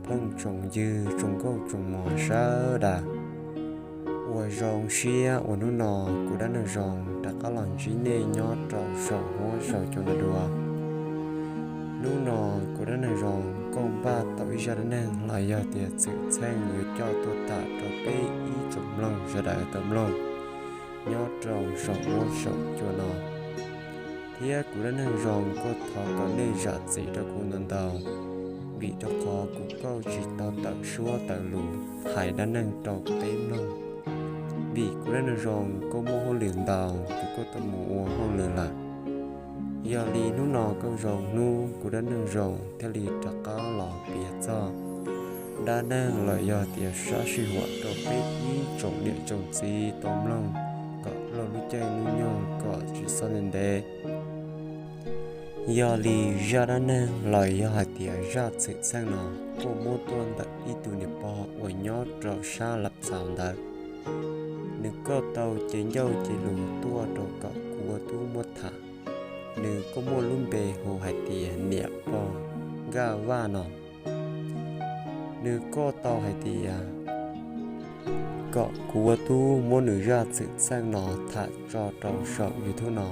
phooj tsoom ywg tsoom nkauj tsoom muam sawv daws. Ua zoo siab uas hnub no kuv Dab Neeg Zoo rov qab los ntsib nej nyob rau saum huab saum cua no dua. Hnub no kuv Dab Neeg Zoo kuj npaj tau ib zaj dab neeg los yog tias txwm txheej yuav coj tuaj tham rau peb ib tsoom mloog sawv daws tau mloog nyob rau saum huab saum cua no. Thiab kuv Dab Neeg Zoo kuj thov kom nej zam txim rau kuv ntau ntau, vim rau qhov kuv kuj tsis tau tawm suab tawm lus hais dab neeg rau peb mloog, vim kuv Dab Neeg Zoo kuj muaj hauj lwm ntau, kuv kuj tau mus ua hauj lwm lawm. Yog li hnub no kuj zoo hnub kuv Dab Neeg Zoo thiaj li rov qab los piav txog dab neeg los yog tias sab sij huam rau peb ib tsoom niam tsoom txiv tau mloog kom loj lub caij lub nyoog kom tsis txhob ntev ntev. Yog li zaj dab neeg los yog hais tias zaj txwm txheej no kuj muab tuaj ntawm ib tug niam pog uas nyob rau sab Laj Txaus ntawd. Nws kuj tau cev ncauj cev lus tuaj rau kom kuv ua tub muab tham. Nws kuj muaj lub npe hu hais tias niam pog Nkaj Vaj no. Nws kuj tau hais tias kom kuv ua tub muab nws zaj txwm txheej no tham tso rau saum YouTube no,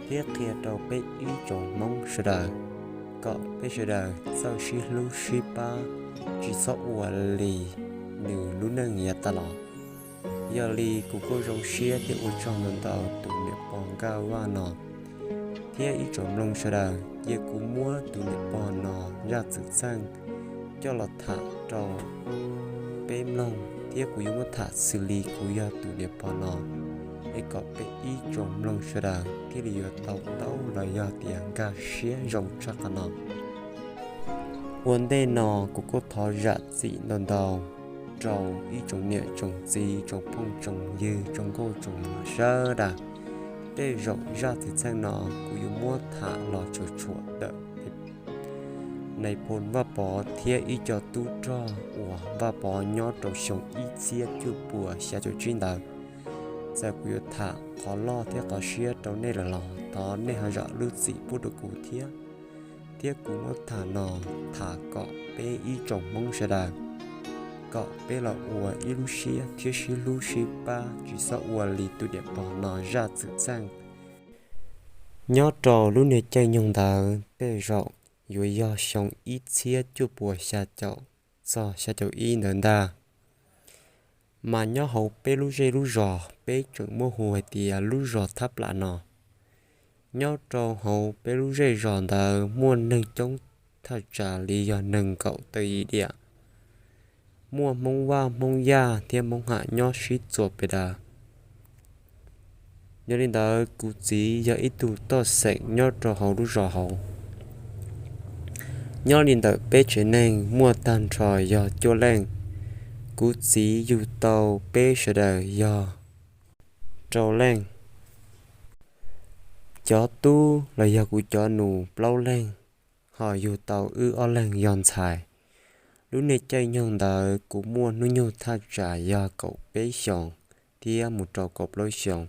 thiab qhia rau peb ib tsoom Hmoob sawv daws, kom peb sawv daws txawj sib hlub sib pab, tsis txhob ua li nws lub neej yav tas los. Yog li kuv kuj zoo siab thiab ua tsaug ntau ntau tus niam pog Nkaj Vaj no thiab ib tsoom mloog sawv daws, cia kuv muab tus niam pog no zaj txwm txheej coj los tham rau peb mloog, thiab kuv yuav muab tham xws li kuv yog tus niam pog no, es kom peb ib tsoom mloog sawv daws thiaj li yuav tau taub los yog tias nkag siab zoo tshaj qhov no. Ua ntej no kuv kuj thov zam txim ntau ntau rau ib tsoom niam tsoom txiv tsoom phooj tsoom ywg tsoom nkauj tsoom muam sawv daws. Tej zaum zaj txwm txheej no kuv yuav muab tham los tsuas tshuam ntawm Nais Phoo Vaj Pov thiab ib co tub rog uas Vaj Pov nyob rau xyoo ib txhiab cuaj puas xya caum tsib ntawd. Txawm kuv yuav tham qhov loj thiab qhov siab rau nej lawm los thov nej ho zam lub txim pub rau kuv thiab. Thiab kuv muab tham no tham kom peb ib tsoom Hmoob sawv daws, kom peb los ua ib lub siab thiab sib hlub sib pab, tsis txhob ua li tus niam pog no zaj txwm txheej. Nyob rau lub niag caij nyoog ntawd tej zaum yuav yog xyoo ib txhiab cuaj puas xya caum txog xya caum ib ntawd ntag. Mas nyob hauv peb lub zej lub zos peb tseem muab hu hais tias lub zos Thab Plam no. Nyob rau hauv peb lub zej zos ntawd muaj neeg coob thaj tsam li yog nees nkaum tawm yim diam. Muaj Hmoob Vaj Hmoob Yaj thiab Hmoob Ham nyob sib txuas pes daws. Yog li ntawd kuv txiv yog ib tug toj xeem nyob rau hauv lub zos hauv. Nyob li ntawm peb tsev neeg muaj tag nrho yog cuaj leej. Kuv txiv yug tau peb sawv daws yog rau leej. Cov tub los yog kuv cov nus plaub leeg, ho yug tau wb ob leeg yog ntxhais. Lub niag caij nyoog ntawd kuv muaj hnub nyoog thaj tsam yog kaum peb xyoos thiab mus rau kaum plaub xyoos,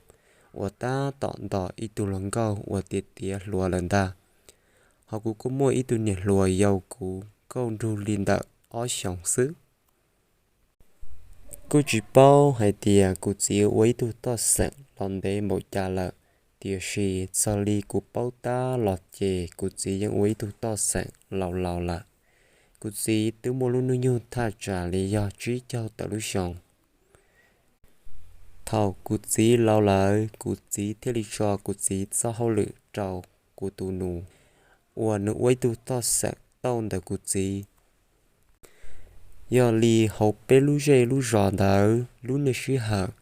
uas tab tom nto ib tug hluas nkauj uas tiav tiav hluas lawm ntag. Ho kuv kuj muaj ib tug niam hluas yau kuv kauj nrug li ntawm ob xyoos xwb. Kuj tsis paub hais tias kuv txiv ua ib tug toj xeem los ntev npaum cas lawm, tiam sis txog li kuv paub tab los ces kuv txiv yeej ua ib tug toj xeem laus laus lawm. Kuv txiv twb muaj lub hnub nyoog thaj tsam li yog tsib caug tawm lub xyoos. Thaum kuv txiv laus lawm, kuv txiv thiaj li tso kuv txiv txoj hauj lwm rau kuv tus nus, uas nws ua ib tug toj xeem tauj ntawm kuv txiv. Yog li hauv peb lub zej lub zos ntawd lub niag sij hawm,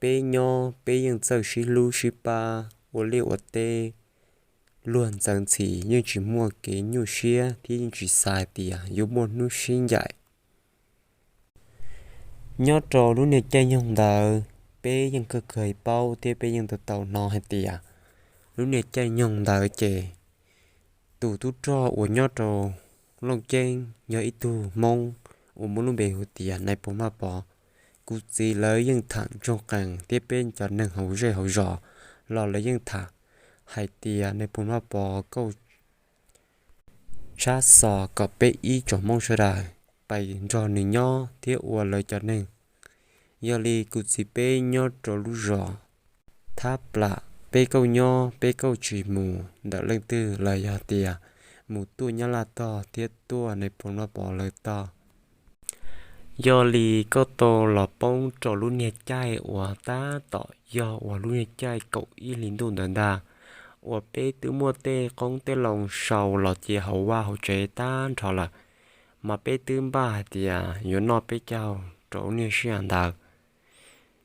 peb nyob peb yeej txawj sib hlub sib pab ua liaj ua teb. Luag ntxeev ntxhi yeej tsis muaj kev nyuaj siab thiab yeej tsis xav hais tias yuav muaj hnub sib ncaim. Nyob rau lub niag caij nyoog ntawd, peb yeej kawg kawg paub thiab peb yeej tau tau hnov hais tias lub niag caij nyoog ntawd ces tus tub rog uas nyob rau Looj Ceeb yog ib tug Hmoob uas muaj lub npe hu tias Nais Phoo Vaj Pov. Kuv txiv lawv yeej tham ntsoog qees thiab peb cov neeg hauv zej hauv zos los lawv yeej tham hais tias Nais Phoo Vaj Pov kauj tshab xo kom peb ib tsoom Hmoob sawv daws pais nrog nws nyob thiab ua lawv cov neeg. Yog li kuv txiv peb nyob rau lub zos Thab Plam, peb kauj nyob peb kauj tsis mus ntawm leej twg los yog tias mus tuaj Nyab Laj tog thiab tuaj Nais Phoo Vaj Pov lawv tog. Yog li koj tau los poob rau lub niag caij uas tab tom yog uas lub niag caij kaum ib hli ntuj ntawd ntag, uas peb twb muaj tej qoob tej loo sau los cia hauv vaj hauv tsev tag nrho lawm, mas peb twb npaj hais tias yuav noj peb caug rau lub niag sij hawm ntawd.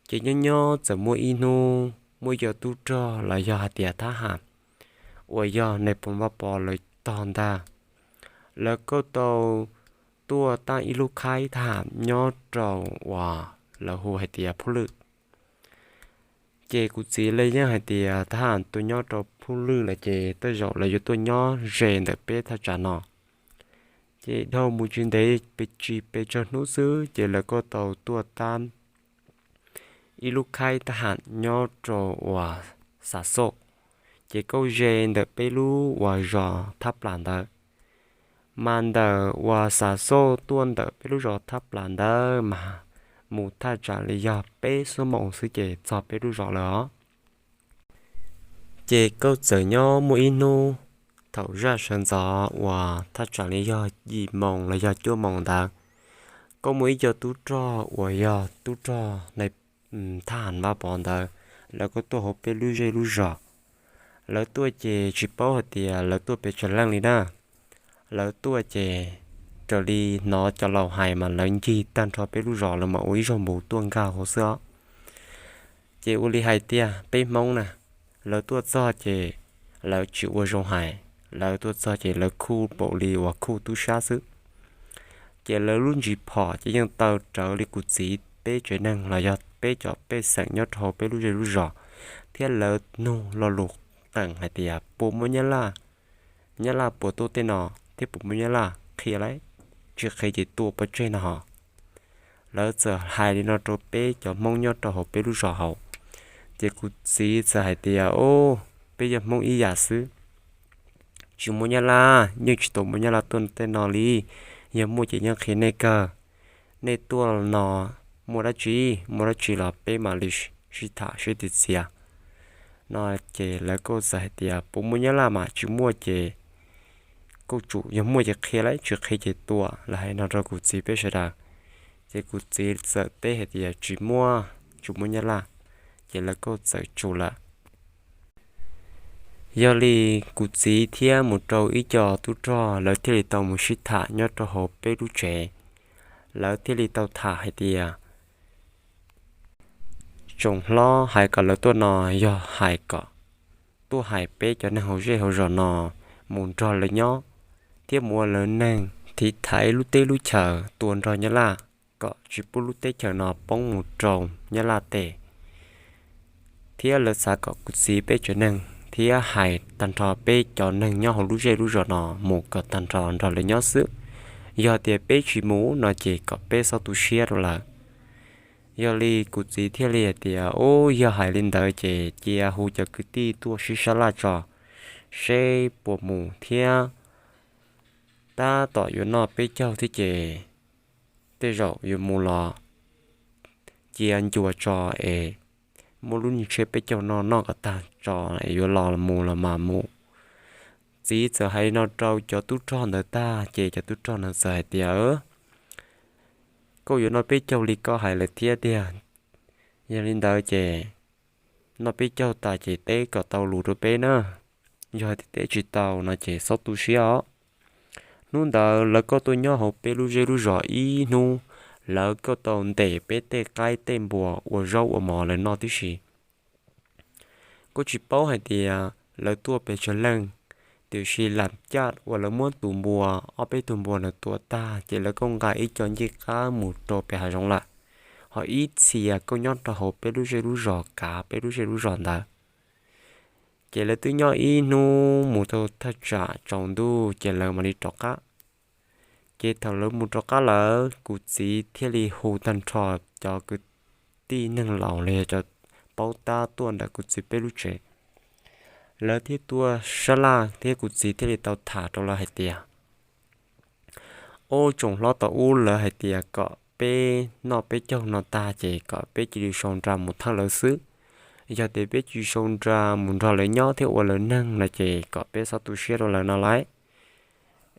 Ces nyob nyob txawm muaj ib hnub muaj cov tub rog los yog hais tias thab ham uas yog Nais Phoo Vaj Pov lawv tog ntag, lawv kuj tau tuaj tab ib lub khaib thab ham nyob rau uas lawv hu hais tias Phuj Lwj. Ces kuv txiv lawv yeej hais tias thab ham tuaj nyob rau Phuj Lwj lawm ces tej zaum lawv yuav tuaj nyob ze ntawm peb thaj tsam no. Ces dhau mus tsis ntev pes tsawg hnub xwb ces lawv kuj tau tuaj tab ib lub khaib thab ham nyob rau uas Xav Xauj, ces kuj ze ntawm peb lub uas zos Thab Plam ntawd. Mas ntawm uas Xav Xauj tuaj ntawm peb lub zos Thab Plam ntawd mas mus thaj tsam li yog peb xuab moos xwb ces txog peb lub zos lawm os. Ces kuj txawm nyob muaj ib hnub, thaum zaj sawv ntxov uas thaj tsam li yog yim moos los yog cuaj moos ntawd, kuj muaj ib co tub rog uas yog tub rog thab ham Vaj Pov ntawd, lawv kuj tuaj hauv peb lub zej lub zos. Lawv tuaj ces tsis paub hais tias lawv tuaj pes tsawg leej li na. Lawv tuaj ces raws li hnov cov laus hais mas lawv ncig tag nrho peb lub zos lawv mam ua ib zaug npus tuaj nkag hauv xwb os. Ces ua li hais tias peb Hmoob na, lawv tuaj txog ces lawv tsis ua zoo hais, lawv tuaj txog ces lawv khuj npaum li uas khuj tub sab xwb. Ces lawv lub ntsis phom ces yeej taw rawv li kuv txiv peb tsev neeg los yog peb cov pej xeem nyob rau hauv peb lub zej lub zos, thiab lawv nug lo lus qees hais tias puas muaj nyab laj, nyab laj puas tuaj tej no, thiab puas muaj nyab laj qhia lauj, tsis qhia ces tua pov tseg no ho. Lawv txawm hais li no rau peb cov Hmoob nyob rau hauv peb lub zos hauv. Ces kuv txiv txawm hais tias, Au, peb yog Hmoob ib yam xwb, tsis muaj nyab laj, yeej tsis tau muaj nyab laj tuaj tej no li. Yog muaj ces yeej qhia nej kawg. Nej tuaj no muaj dab tsi, muaj dab tsi los peb mam li sib tham sib txiav no. Ces lawv kuj txawm hais tias puas muaj nyab laj mas tsis muaj ces kuj tsum, yog muaj ces qhia lauj, tsis qhia ces tua, lawv hais no rau kuv txiv peb sawv daws. Ces kuv txiv txawm teb hais tias tsis muaj, tsis muaj nyab laj, ces lawv kuj txawm tsum lawm. Yog li kuv txiv thiab mus rau ib co tub rog lawv thiaj li tau mus sib tham nyob rau hauv peb lub tsev. Lawv thiaj li tau tham hais tias tsoom hlob hais kom lawv tuaj no yog hais kom tuaj hais peb cov neeg hauv zej hauv zos no mus nrog lawv nyob, thiab mus ua lawv neeg thiv thaiv lub teb lub chaws tua nrog nyab laj, kom tsis pub lub teb chaws no poob mus rau nyab laj tes. Thiab lawv xav kom kuv txiv peb tsev neeg thiab hais tag nrho peb cov neeg nyob hauv lub zej lub zos no mus kom tag nrho nrog lawv nyob xwb. Yog tias peb tsis mus no ces kom peb txhob tu siab rau lawv. Yog li kuv txiv thiaj li hais tias, Ub, yog hais li ntawd ces cia hu cov kwv tij tuaj sib sab laj tso, seb puas mus thiab. Tab tom yuav noj peb caug thiab ces tej zaum yuav mus los cia ncua tso es muab lub niag tshiab peb caug no noj kom tag tso es yuav los mus los mas mus. Txiv txawm hais li no rau cov tub rog ntawd tag ces cov tub rog ntawd txawm hais tias, Koj yuav noj peb caug li koj hais lawm thiab tiag. Yog li ntawd ces noj peb caug tas ces teb kom tau lus rau peb na. Yog tias teb tsis tau no ces txhob tu siab os. Hnub ntawd lawv kuj tuaj nyob hauv peb lub zej lub zos ib hnub, lawv kuj tau ntes peb tej qaib tej npua ua zaub ua mov lawv noj tib si. Kuj tsis paub hais tias lawv tuaj pes tsawg leej, tiam sis lam caj uas lawv muab tus npua, ob peb tug npua ntawd tua tag ces lawv kuj nqa ib co ncej qab mus rau pem hav zoov lawm. Ho ib txhia kuj nyob rau hauv peb lub zej lub zos kav peb lub zej lub zos ntawd. Ces lawv twb nyob ib hnub mus tau thaj tsam tsaus ntuj ces lawv mam li rov qab. Ces thaum lawv mus rov qab lawm, kuv txiv thiaj li hu tag nrho cov kwv tij neeg laus los yog cov paub tab tuaj ntawm kuv txiv peb lub tsev. Lawv thiaj tuaj sab laj thiab kuv txiv thiaj li tau tham rau lawv hais tias, Ub, tsoom hlob tau ub lawv hais tias kom peb noj peb caug no tag ces kom peb cia li sau nra mus thawj lawv xwb. Yog tias peb tsis sau nra mus nrog lawv nyob thiab ua lawv neeg no ces kom peb txhob tu siab rau lawv no lauj.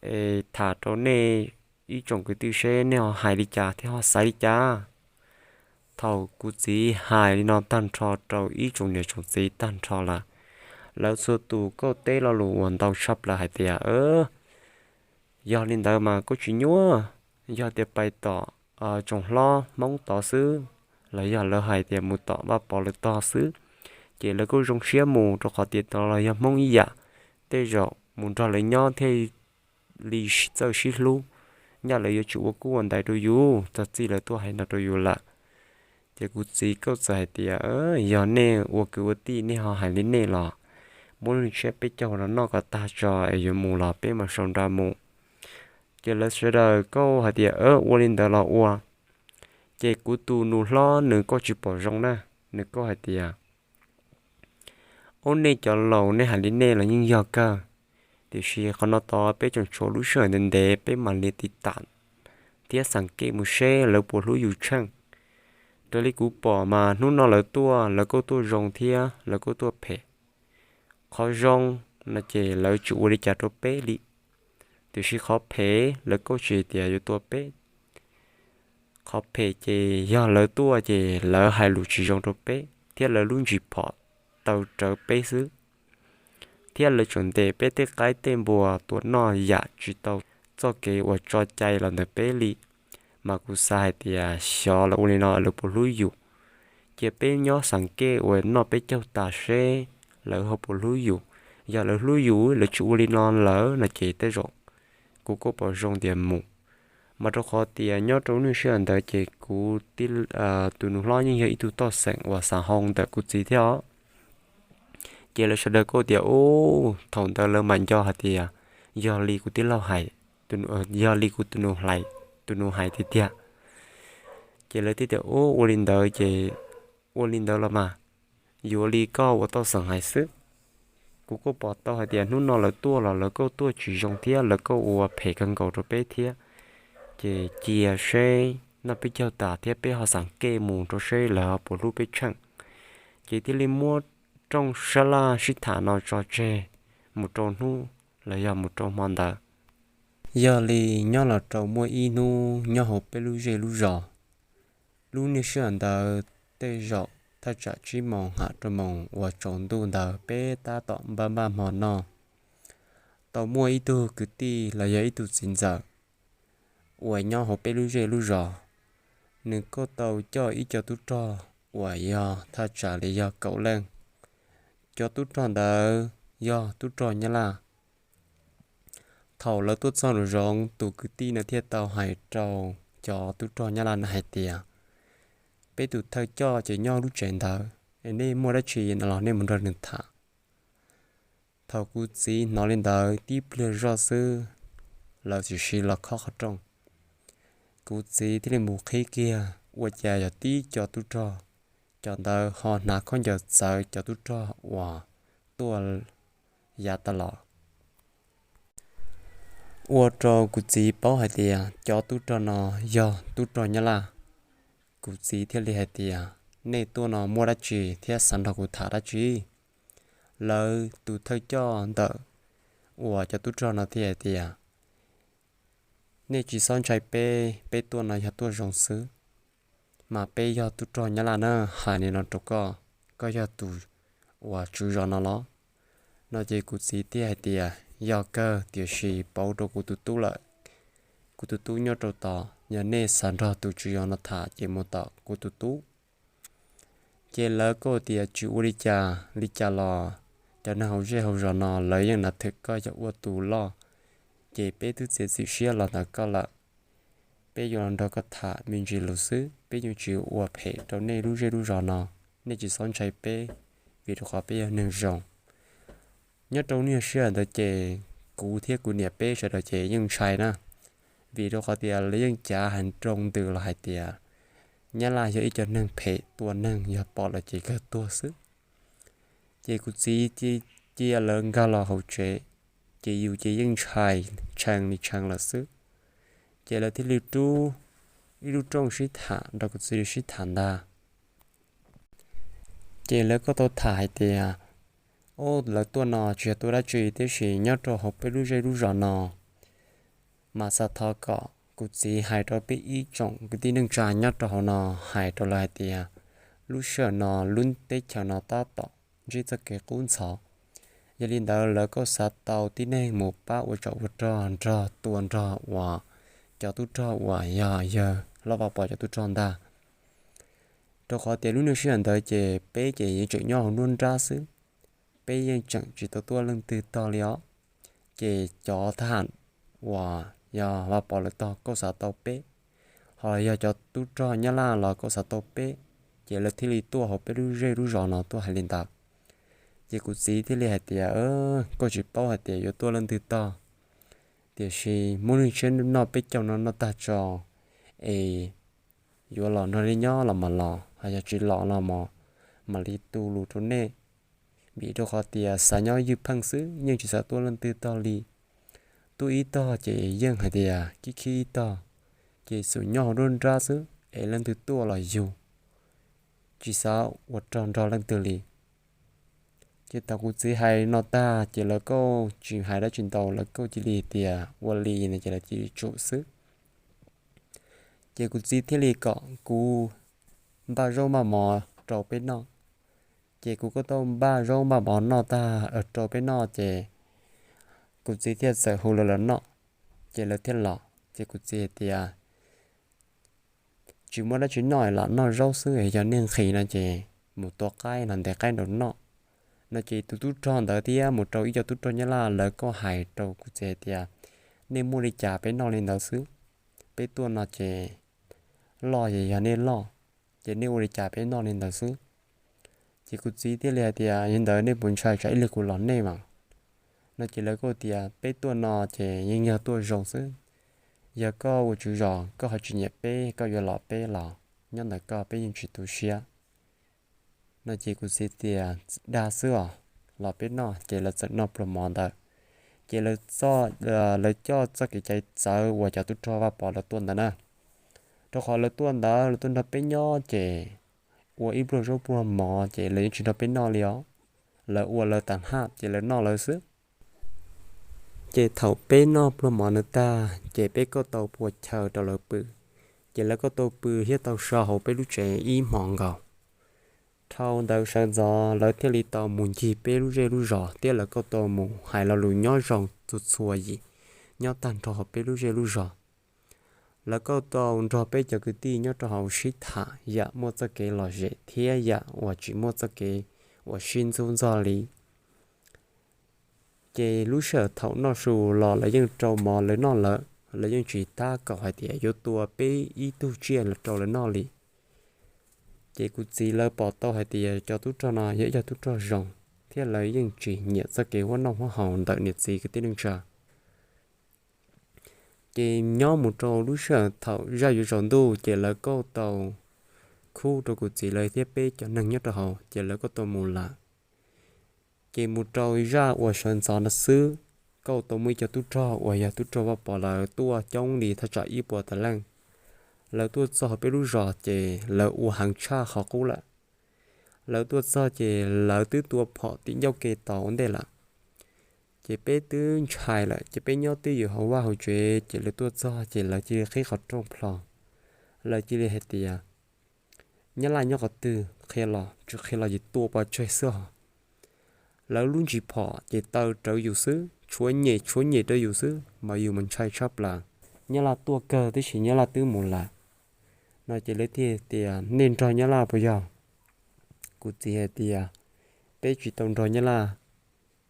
Es tham rau nej ib tsoom kwv tij seb nej ho hais li cas thiab ho xav li cas. Thaum kuv txiv hais li no tag nrho rau ib tsoom niam tsoom txiv tag nrho lawm, lawv txhua tus kuj teb lo lus uas ntau tshaj plaws hais tias, Yog li ntawd mas kuj tsis nyuaj, yog tias pais tom tsoom hlob Hmoob tod xwb, los yog lawv hais tias mus tom Vaj Pov lawv tog xwb, ces lawv kuj zoo siab mus rau qhov tias tod los yog Hmoob ib yam, tej zaum mus nrog lawv nyob thiaj li txawj sib hlub, nyaj lawv yuav tsis ua kub ua ntais rau yus, txog txij lawv tuaj hais no rau yus lawm. Ces kuv txiv kuj txawm hais tias, Yog nej ua kwv ua tij nej ho hais li nej los, muab lub tshiab peb caug no noj kom tag tso es yuav mus los peb mam sau nra mus. Ces lawv sawv daws kuj hais tias, Ua li ntawd los ua. Ces kuv tus nus hlob nws kuj tsis pom zoo na, nws kuj hais tias, Ub, nej cov laus nej hais li nej los yeej yog kawg, tiam sis qhov no tod peb tseem tshuav lub sij hawm ntev ntev peb mam li tiv tam thiab xeem kev mus seb lawv puas hlub yus tsheej. Raws li kuv pom mas hnub no lawv tuaj lawv kuj tuaj zoo thiab lawv kuj tuaj phem. Qhov zoo no ces lawv tsis ua li cas rau peb li, tiam sis qhov phem lawv kuj tsis tias yuav tua peb. Qhov phem ces yog lawv tuaj ces lawv hais lus tsis zoo rau peb thiab lawv lub ntsis phom taw rawv peb xwb, thiab lawv tseem ntes peb tej qaib tej npua tuaj noj yam tsis tau txoj kev uas tso cai los ntawm peb li. Mas kuv xav hais tias xyov lawv ua li no lawv puas hlub yus. Cia peb nyob xeem kev uas noj peb caug tas seb lawv ho puas hlub yus. Yog lawv hlub yus lawv tsis ua li no lawm no ces tej zaum kuv kuj pom zoo tias mus. Mas rau qhov tias nyob rau lub sij hawm ntawd ces kuv tus nus hlob yeej yog ib tug toj xeem uas xav hau ntawm kuv txiv thiab os. Ces lawv sawv daws kuj tias, Ub, thaum ntawd lawv mam nco hais tias yog li kuv tij laug hais, yog li kuv tus nus hais, tus nus hais tiag tiag. Ces lawv thiaj tias, Ub, ua li ntawd ces ua li ntawd los mas, yuav li koj ua toj xeem hais xwb. Kuv kuj pom tau hais tias hnub no lawv tuaj los lawv kuj tuaj tsis zoo thiab lawv kuj ua phem kawg nkaus rau peb thiab. Ces cia seb noj peb caug tas thiab peb ho xeem kev mus rau seb lawv ho puas hlub peb tsheej. Ces thiaj li muab rooj sab laj sib tham no tso tseg mus rau hnub los yog mus rau hmo ntawd. Yog li nyob los rau muaj ib hnub nyob hauv peb lub zej lub zos, lub niaj sij hawm ntawd tej zaum thaj tsam tsib moos ham rau moos uas tsaus ntuj ntawd peb tab tom npaj npaj hmo noj, tau muaj ib tug kwv tij los yog ib tug txiv ntxawm uas nyob hauv peb lub zej lub zos, nws kuj tau coj ib co tub rog uas yog thaj tsam li yog kaum leej. Cov tub rog ntawd yog tub rog Nyab Laj. Thaum lawv tuaj txog lub zoov, tus kwv tij no thiaj tau hais rau cov tub rog Nyab Laj no hais tias, Peb tus thawj coj ces nyob lub tsev ntawd, es nej muaj dab tsi no los nej mus nrog nws tham. Thaum kuv txiv hnov li ntawd tib pliag zoj xwb, lawv txawm sim los khob qhov rooj. Kuv txiv thiaj li mus qhib kiag ua cas yog tib co tub rog, cov ntawd ho hnav khaub ncaws txawv cov tub rog uas tuaj yav tas los. Ua rau kuv txiv paub hais tias cov tub rog no yog tub rog Nyab Laj. Kuv txiv thiaj li hais tias, Nej tuaj no muaj dab tsi thiab xav nrog kuv tham dab tsi? Lawv tus thawj coj ntawm uas cov tub rog no thiaj hais tias, Nej tsis txhob ntshai peb, peb tuaj no yog tuaj zoo xwb. Mas peb yog tub rog Nyab Laj na, hais li no rau koj, koj yog tus uas tswv zos no los? No ces kuv txiv thiaj hais tias, Yog kawg, tiam sis pauv rau kuv tus tub lawm. Kuv tus tub nyob rau tod, yog nej xav nrog tus tswv zos no tham ces mus tom kuv tus tub. Ces lawv kuj tias, Tsis ua li cas li cas los cov neeg hauv zej hauv zos no lawv yeej nav thwm koj yog ua tus loj, ces peb twb txiav txim siab los ntawm koj lawm. Peb yuav los nrog koj tham me ntsis lus xwb, peb yeej tsis ua phem rau nej lub zej lub zos no. Nej tsis txhob ntshai peb, vim rau qhov peb yog neeg zoo. Nyob rau niaj sij hawm ntawd ces kuv thiab kuv niam peb sawv daws ces yeej ntshai na, vim rau qhov tias lawv yeej cav heev nroo ntws los hais tias Nyab Laj yog ib co neeg phem, tua neeg yog pom lawm ces kawg tuag xwb. Ces kuv txiv cia lawv nkag los hauv tsev, ces yus ces yeej ntshai tshee li tshee lawm xwb. Ces lawv thiaj li rub ib lub rooj sib tham nrog kuv txiv sib tham ntag. Ces lawv kuj tau tham hais tias, o, lawv tuaj no tsis yog tuaj dab tsi, tiam sis nyob rau hauv peb lub zej lub zos no mas xav thov kom kuv txiv hais rau peb ib tsoom kwv tij neej tsa nyob rau hauv no, hais rau lawv hais tias lub sij hawm no lub teb chaws no tab tom ntsib txoj kev qub ntxhov. Yog li ntawd lawv kuj xav tau tib neeg mus pab ua tsov ua rog nrog tua nrog uas cov tub rog uas yog yawg Hlob Vaj Pov cov tub rog ntag. Rau qhov tias lub niag sij hawm ntawd ces peb ces yeej tseem nyob hauv nruab nrab xwb, peb yeej tseem tsis tau tuaj leej twg tog li os. Ces cov thab ham uas yog Vaj Pov lawv tog kuj xav tau peb, ho yog cov tub rog Nyab Laj los kuj xav tau peb, ces lawv thiaj li tuaj hauv peb lub zej lub zos no tuaj hais li ntawd. Ces kuv txiv thiaj li hais tias, koj tsis paub hais tias yuav tuaj leej twg tog, tiam sis muab neeg tshiab noj peb caug no noj tag tso, es yuav los nrog nej nyob los mas los, ho yog tsis los los mas mam li tu lus rau nej. Vim rau qhov tias xav nyob ywj pheej xwb, yeej tsis xav tuaj leej twg tog li. Tuaj ib tog ces yeej hais tias khib khib ib tog, ces xum nyob hauv nruab nrab xwb es leej twg tuaj los yug, tsis xav ua rog nrog leej twg li. Ces thaum kuv txiv hais no tag ces lawv kuj tsis hais dab tsi ntau, lawv kuj cia li tias ua li no ces lawv cia li tsum xwb. Ces kuv txiv thiaj li kom kuv npaj zaub npaj mov rau peb noj. Ces kuv kuj tau npaj zaub npaj mov noj tag rau peb noj ces kuv txiv thiaj txawm hu lawv los noj. Ces lawv thiaj los ces kuv txiv hais tias, tsis muaj dab tsi noj, lam noj zaub xwb, yog nej nqhis no ces mus tua qaib los ntes qaib nraum noj. No ces tus tub rog ntawd thiab mus rau ib co tub rog Nyab Laj lawv kuj hais rau kuv txiv hais tias, nej muaj li cas peb noj li ntawd xwb, peb tuaj no ces loj ces yog nej loj, ces nej ua li cas peb noj li ntawd xwb. Ces kuv txiv thiaj li hais tias, yog li ntawd nej puas ntshai tsam ib lig kuv los nej mas? No ces lawv kuj tias, peb tuaj no ces yeej yog tuaj zoo xwb, yog koj ua tswv zos koj ho tsis nyiam peb, koj yuav los peb los nyob ntawm koj, peb yeej tsis tu siab. No ces kuv txiv tias, dag xwb os, los peb noj. Ces lawv txawm noj pluas mov ntawd. Ces lawv coj txoj kev cai txawv uas cov tub rog Vaj Pov lawv tuaj ntawd na. Rau qhov lawv tuaj ntawd lawv tuaj nrog peb nyob ces ua ib pluag zaub pluag mov ces lawv yeej tsis nrog peb noj li os. Lawv ua lawv tas haj ces lawv noj lawv xwb. Ces thaum peb noj pluag mov ntawd tag ces peb kuj tau pua chaw rau lawv pw. Ces lawv kuj tau pw thiab tau so hauv peb lub tsev ib hmos nkaus. Dhau ntawd sawv ntxov lawv thiaj li tau mus ncig peb lub zej lub zos thiab lawv kuj tau mus hais lo lus nyob zoo txhua txhua yim nyob tag nrho hauv peb lub zej lub zos. Lawv kuj tau nrog peb cov kwv tij nyob rau hauv sib tham yam muaj txoj kev lom zem thiab yam uas tsis muaj txoj kev uas sib ntxub ntxog li. Ces lub sij hawm thaum noj su los lawv yeej rau mov lawv noj lawm, lawv yeej tsis tab kaum hais tias yuav tua peb ib tug tsiaj rau lawv noj li. Ces kuv txiv lawv pom tau hais tias cov tub rog no yog ib co tub rog zoo, thiab lawv yeej tsis nyiam txoj kev huab noj huab haus ntawm niam txiv kwv tij neej tsa. Ces nyob mus rau lub sij hawm thaum zaj yuav tsaus ntuj ces lawv kuj tau khub rau kuv txiv lawv thiab peb cov neeg nyob rau hauv ces lawv kuj tau mus lawm. Ces mus rau zaj uas sawv ntxov no xwb, kuj tau muaj ib co tub rog uas yog tub rog Vaj Pov lawv tuaj coob li thaj tsam ib puas tawm leej. Lawv tuaj txog peb lub zos ces lawv ua heev tshaj qhov qub lawm. Lawv tuaj txog ces lawv twb tua phom tim ncauj ke tau ua ntej lawm. Ces peb twb ntshai lawm ces peb nyob twj ywm hauv vaj hauv tsev ces lawv tuaj txog ces lawv cia li qhib qhov rooj plho. Lawv cia li hais tias, Nyab Laj nyob qhov twg, qhia los, tsis qhia los ces tua pov tseg xwb os. Lawv lub ntsis phom ces taw rawv yus xwb, tshuav nyem tshuav nyem rau yus xwb mas yus mas ntshai tshaj plaws. Nyab Laj tuaj kawg tib si, Nyab Laj twb mus lawm. No ces lawv thiaj tias, nej nrog Nyab Laj puas yog? Kuv txiv hais tias, peb tsis tau nrog Nyab Laj,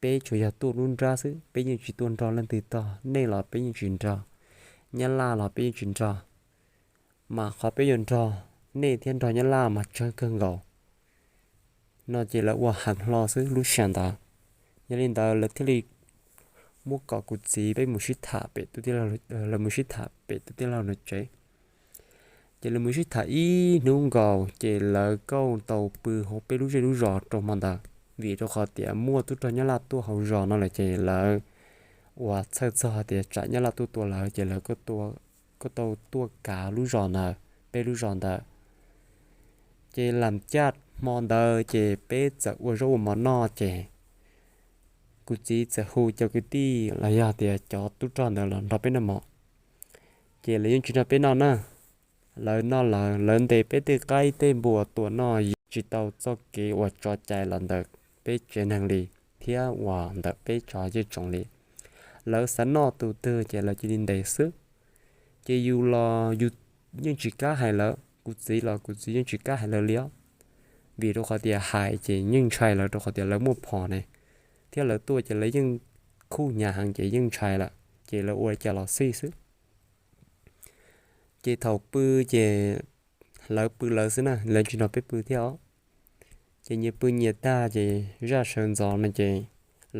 peb tsuas yog tuaj lub nrab xwb, peb yeej tsis tuaj nrog leej twg tog, nej los peb yeej tsis nrog, Nyab Laj los peb yeej tsis nrog. Mas qhov peb yuav nrog nej thiab nrog Nyab Laj mas tsawg kawg nkaus. No ces lawv ua heev hlo xwb lub sij hawm ntawd. Yog li ntawd lawv thiaj li muab kom kuv txiv peb mus sib tham pem tus tij laug, lawv mus sib tham pem tus tij laug no tsev. Ces lawv mus sib tham ib hnub nkaus ces lawv kuj tau pw hauv peb lub zej lub zos rau hmo ntawd, vim rau qhov tias muaj tub rog Nyab Laj tuaj hauv zos no lawm ces lawv uas txhawj txog tias tsam Nyab Laj tuaj tua lawv ces lawv kuj tua kuj tau tuaj kav lub zos ntawd, peb lub zos ntawd. Ces lam caj hmo ntawd ces peb txawm ua zaub ua mov noj ces kuv txiv txawm hu cov kwv tij los yog tias cov tub rog ntawd los nrog peb noj mov. Ces lawv yeej tsis nrog peb noj na. Lawv noj lawv, lawv ntes peb tej qaib tej npua tua noj, yeej tsis tau txoj kev uas tso cai los ntawm peb tsev neeg li thiab uas ntawm peb cov yej tsoom li. Lawv xav noj tus twg ces lawv cia li ntes xwb. Ces yus los yus yeej tsis kam hais lawv, kuv txiv los kuv txiv yeej tsis kam hais lawv li os. Vim rau qhov tias hais ces yeej ntshai lawv rau qhov tias lawv muaj phom ne, thiab lawv tuaj ces lawv yeej khuj hnyav heev ces yeej ntshai lawm ces lawv ua li cas los xij xwb. Ces thaum pw ces lawv pw lawv xwb na, lawv tsis nrog peb pw thiab os. Ces nyias pw nyias tag ces zaj sawv ntxov no ces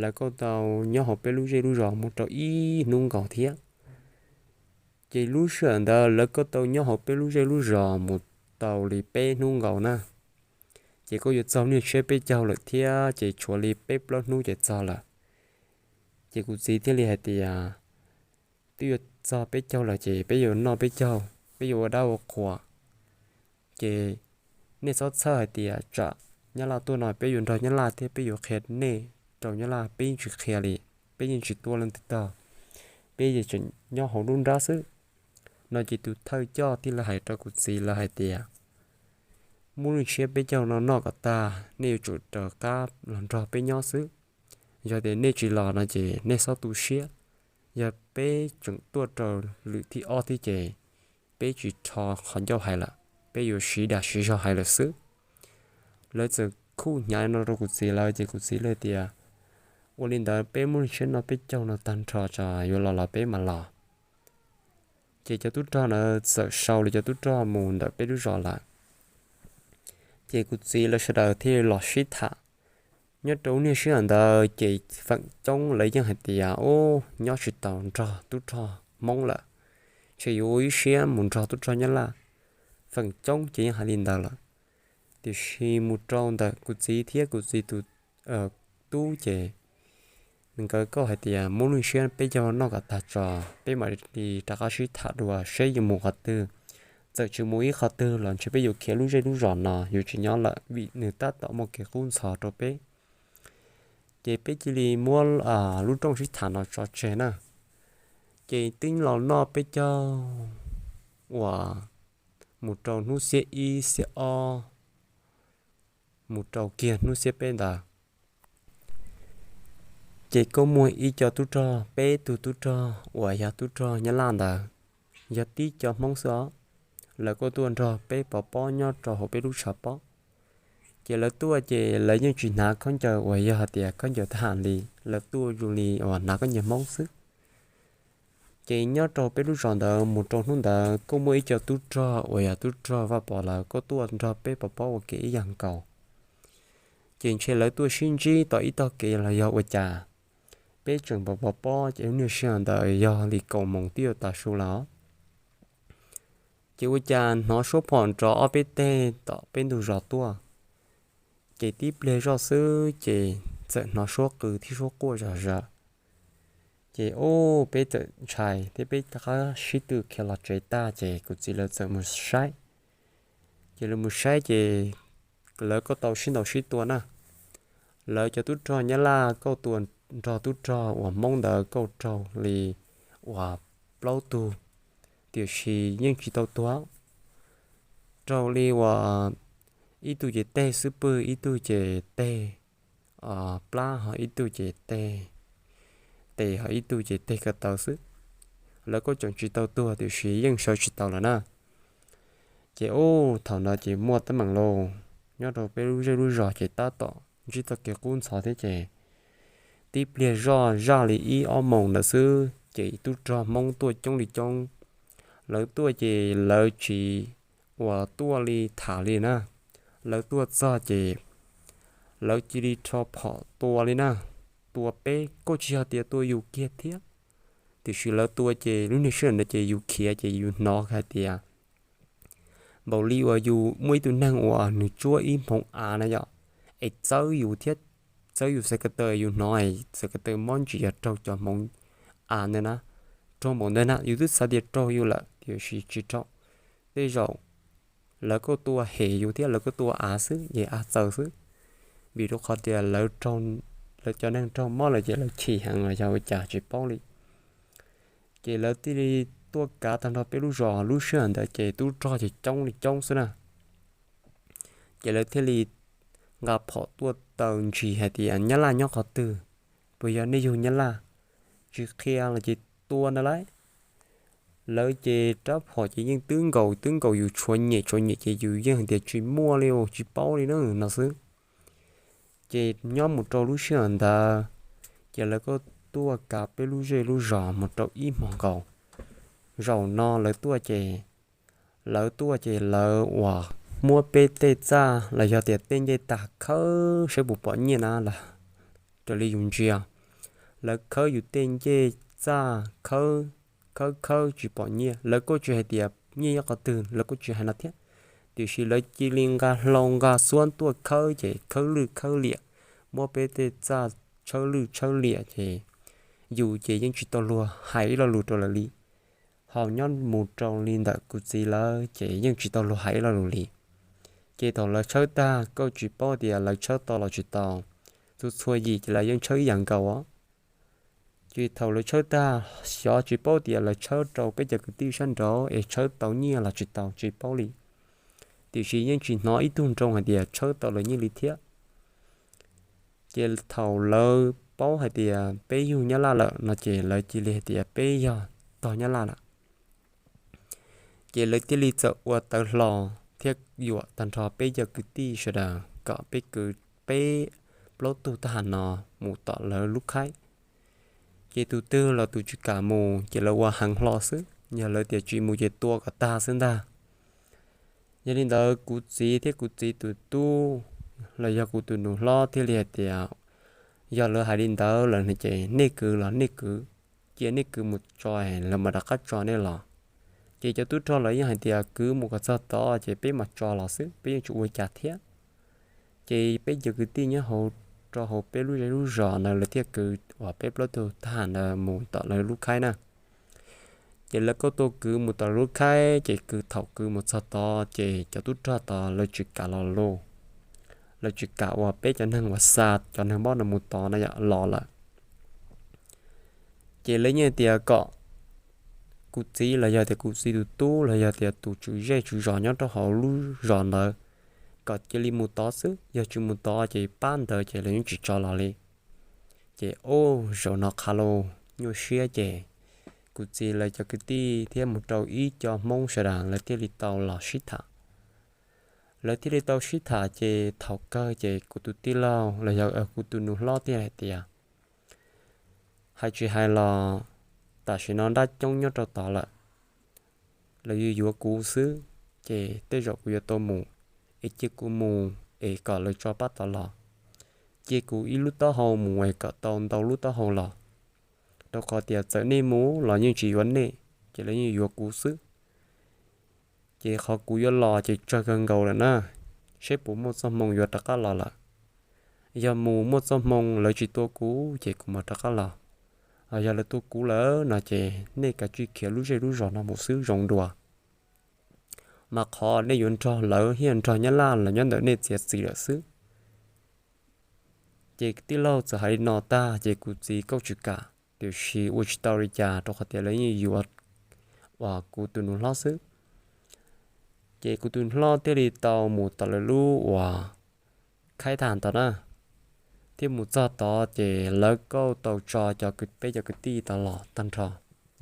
lawv kuj tau nyob hauv peb lub zej lub zos mus rau ib hnub nkaus thiab. Ces lub sij hawm ntawd lawv kuj tau nyob hauv peb lub zej lub zos mus tau li peb hnub nkaus na. Ces kuj yuav txog niaj tsiab peb caug lawm thiab ces tshuav li peb plaub hnub ces txog lawm. Ces kuv txiv thiaj li hais tias, twb yuav txog peb caug lawm ces peb yuav noj peb caug, peb yuav ua dab ua qhuas. Ces nej txhob txhawj hais tias tsam Nyab Laj tuaj no peb yuav nrog Nyab Laj thiab peb yuav qhia nej rau Nyab Laj, peb yeej tsis qhia li, peb yeej tsis tua leej twg tog, peb yeej tseem nyob hauv lub nrab xwb. No ces tus thawj coj thiaj li hais rau kuv txiv lawv hais tias, muaj lub tsiab peb caug no noj kom tag nej yuav tsum raws qab los nrog peb nyob xwb. Yog tias nej tsis los no ces nej txhob tu siab, yog peb tseem tuaj rau lwm thib ob thiab ces peb tsis rho qhov ncauj hais lawm, peb yuav siv dag siv zog hais lawm xwb. Lawv txawm khuj hnyav no rau kuv txiv lawv ces kuv txiv lawv tias, ua li ntawd peb muab lub tsiab no peb caug no tag nrho tso yuav los los peb mam los. Ces cov tub rog ntawd txawm sau lawv cov tub rog mus ntawm peb lub zos lawm. Ces kuv txiv lawv sawv daws thiaj los sib tham. Nyob rau niaj sij hawm ntawd ces feem coob lawv yeej hais tias, ub, nyob tsis tau nrog tub rog Hmoob lawm, ntshe yuav ua ib siab mus nrog tub rog Nyab Laj. Feem coob ces yeej hais li ntawd lawm. Tiam sis mus rau ntawm kuv txiv thiab kuv txiv tus tub ces nkawd kuj hais tias muab lub tsiab peb caug noj kom tag tso, peb mam li rov qab sib tham dua seb yuav mus qhov twg. Txawm tsis mus ib qhov twg los ntshe peb yuav khiav lub zej lub zos no yuav tsis nyob lawm vim nws tab tom muaj kev qub ntxhov rau peb. Ces peb cia li muab lub rooj sib tham no tso tseg na. Ces twb los noj peb caug uas mus rau hnub xiab ib xiab ob, mus rau kiag hnub xiab peb ntawd, ces kuj muaj ib co tub rog, peb tug tub rog uas yog tub rog Nyab Laj ntawd, yog tib co Hmoob xwb os. Lawv kuj tuaj nrog peb pov pob nyob rau hauv peb lub tshav pob. Ces lawv tuaj ces lawv yeej tsis hnav khaub ncaws uas yog hais tias khaub ncaws thab ham li, lawv tuaj zoo li uas hnav khaub ncaws Hmoob xwb. Ces nyob rau peb lub zos ntawd mus rau hnub ntawd kuj muaj ib co tub rog uas yog tub rog Vaj Pov lawv kuj tuaj nrog peb pov pob ua ke ib yam nkaus. Ces ntshe lawv tuaj sib ntsib tom ib tog kev los yog ua cas, peb tseem pov pov pob ces lub niag sij hawm ntawd yog li kaum moos twb yuav tav su lawm. Ces ua cas hnov suab phom nrov ob peb teg tom peb ntug zos tuaj. Ces tib pliag zoj xwb ces txawm hnov suab qw thiab suab quaj zom zaws. Ces ub, peb txawm ntshai thiab peb rov qab sib tw khiav los tsev tag ces kuv txiv lawv txawm mus saib. Ces lawv mus saib ces lawv kuj tau sib ntaus sib tua na. Lawv cov tub rog Nyab Laj kuj tua nrog tub rog uas Hmoob ntawd kuj raug li uas plaub tug, tiam sis yeej tsis tau tuag. Raug li uas ib tug ces teg xub pwg, ib tug ces teg plab, ho ib tug ces teg tes, ho ib tug ces teg ko taw xwb. Lawv kuj tseem tsis tau tuag tiam sis yeej sawv tsis tau lawm na. Ces ub, thaum no ces muaj teeb meem lauj, nyob rau peb lub zej lub zos ces tab tom ntsib txoj kev qub ntxhov thiab ces tib pliag zoj zaj li ib ob moos ntawd xwb ces tub rog Hmoob tuaj coob li coob. Lawv tuaj ces lawv tsis uas tuaj li tham li na. Lawv tuaj txog ces lawv cia li rho phom tua li na. Tua peb kuj tsis yog tias tua yus kiag thiab, tiam sis lawv tua ces lub niag sij hawm ntawd ces yus khiav ces yus hnov hais tias npaum li uas yus muaj ib tug neeg uas nws tsuab ib hmoov av na yom, es txawb yus thiab, txawb yus xav ko taw, yus hnov xav ko taw mob ntsis yog raug cov hmoov av ntawd na. Raug npaum ntawd na yus twb xav tias raug yus lawm, tiam sis tsis raug. Tej zaum lawv kuj tua hem yus thiab lawv kuj tua av xwb es av txaws xwb, vim rau qhov tias lawv cov neeg raug mob lawm ces lawv chim heev los yog ua cas tsis paub li. Ces lawv thiaj li tuaj kav tag nrho peb lub zos. Lub sij hawm ntawd ces tub rog ces coob li coob xwb na. Ces lawv thiaj li nqa phom tuaj taw ntsis hais tias, Nyab Laj nyob qhov twg? Puas yog nej yug Nyab Laj? Tsis qhia los ces tua ntag lauj. Lawv ces rab phom ces yeej twb nkaus twb nkaus yus tshuav nyem tshuav nyem ces yus yeej hais tias, Tsis muaj li, tsis paub li na, no xwb. Ces nyob mus rau lub sij hawm ntawd, ces lawv kuj tuaj kav peb lub zej lub zos mus rau ib hmos nkaus. Zaum no lawv tuaj ces, lawv tuaj ces lawv uas muab peb tej txaj los yog tias tej ncej tag khawb saib puas pom nyiaj na los, raws li yus ntsia, lawv khawb yus tej ncej txaj khawb, khawb khawb tsis pom nyiaj. Lawv kuj tsis hais tias nyiaj nyob qhov twg, lawv kuj tsis hais no thiab. Tiam sis lawv cia li nqa hlau nqa xuab tuaj khawb ces khawb lwj khawb liam, muab peb tej txaj tshawb lwj tshawb liam ces yus ces yeej tsis tau luag hais ib lo lus rau lawv li. Ho nyob mus rau li ntawm kuv txiv lawv ces yeej tsis tau luag hais ib lo lus li. Ces thaum lawv tshawb tag kuj tsis paub tias lawv tshawb tau los tsis tau, txhua txhua yim ces lawv yeej tshawb ib yam nkaus os. Ces thaum lawv tshawb tag, xyov tsis paub tias lawv tshawb rau peb cov kwv tij sab nraud es tshawb tau nyiaj los tsis tau tsis paub li. Tiam sis yeej tsis hnov ib tug nroo hais tias tshawb tau lawv nyiaj li thiab. Ces thaum lawv paub hais tias peb yug Nyab Laj lawm no ces lawv cia li hais tias peb yog tog Nyab Laj lawm. Ces lawv thiaj li txawm ua tawv hlo thiab yuam tag nrho peb cov kwv tij sawv daws kom peb kwv peb plaub tug thab ham no mus tom lawv lub khaib. Ces tus twg los tus tsis kam mus ces lawv ua heev hlo xwb, yog lawv tias tsis mus ces tua kom tag xwb ntag. Yog li ntawd kuv txiv thiab kuv txiv tus tub los yog kuv tus nus hlob thiaj li hais tias, yog lawv hais li ntawd lawm no ces nej kwv los nej kwv, cia nej kwv mus tso, lawv mam rov qab tso nej los. Ces cov tub rog lawv yeej hais tias kwv mus kom txog tod ces peb mam tso los xwb, peb yeej tsis ua cas thiab. Ces peb cov kwv tij nyob hauv, rau hauv peb lub zej lub zos ntawd lawv thiaj kwv uas peb plaub tug thab ham ntawd mus tom lawv lub khaib na. Ces lawv kuj tuaj kwv mus tom lub khaib, ces kwv thaum kwv mus txog tod ces cov tub rog tod lawv tsis kam los lauj. Lawv tsis kam uas peb cov neeg uas xa cov neeg mob no mus tod no los lawm. Ces lawv yeej tias kom kuv txiv los yog tias kuv txiv tus tub los yog tias tus tswv zej tswv zos nyob rau hauv lub zos ntawd kom cia li mus tod xwb, yog tsis mus tod ces pab ntawd ces lawv yeej tsis tso los li. Ces ub, zaum no qha lauj, nyuaj siab ces kuv txiv lawv cov kwv tij thiab mus rau ib co Hmoob sawv daws lawv thiaj li tau los sib tham. Lawv thiaj li tau sib tham ces thaum kawg ces kuv tus tij laug los yog kuv tus nus hlob thiaj hais tias, hais tsis hais los tam sim no nrab coob nyob rau tod lawm, lawv yuav yuav kuv xwb, ces tej zaum kuv yuav tau mus, es cia kuv mus es kom lawv tso pab tod los. Cia kuv ib lub taub hau mus es kom tau ntau lub taub hau los, rau qhov tias txawm nej mus los yeej tsis yuav nej, ces lawv yeej yuav kuv xwb. Ces qhov kuv yuav los ces tsawg kawg nkaus lawm na, seb puas muaj txoj hmoo yuav rov qab los lawm. Yog mus muaj txoj hmoo lawv tsis tua kuv ces kuv mam rov qab los. Yog lawv tua kuv lawm no ces nej kav tsij khiav lub zej lub zos no mus xwb zoo dua, mas qhov nej yuav nrog lawv thiab nrog Nyab Laj los nyob ntawm nej txiav txim lawm xwb. Ces tij laug txawm hais li no tag ces kuv txiv kuj tsis kam, tiam sis ua tsis tau li cas rau qhov tias lawv yeej yuav uas kuv tus nus hlob xwb. Ces kuv tus hlob thiaj li tau mus tom lawv lub uas khaib thab ham tod na, thiab mus txog tod ces lawv kuj tau tso cov, peb cov kwv tij tod los tag nrho,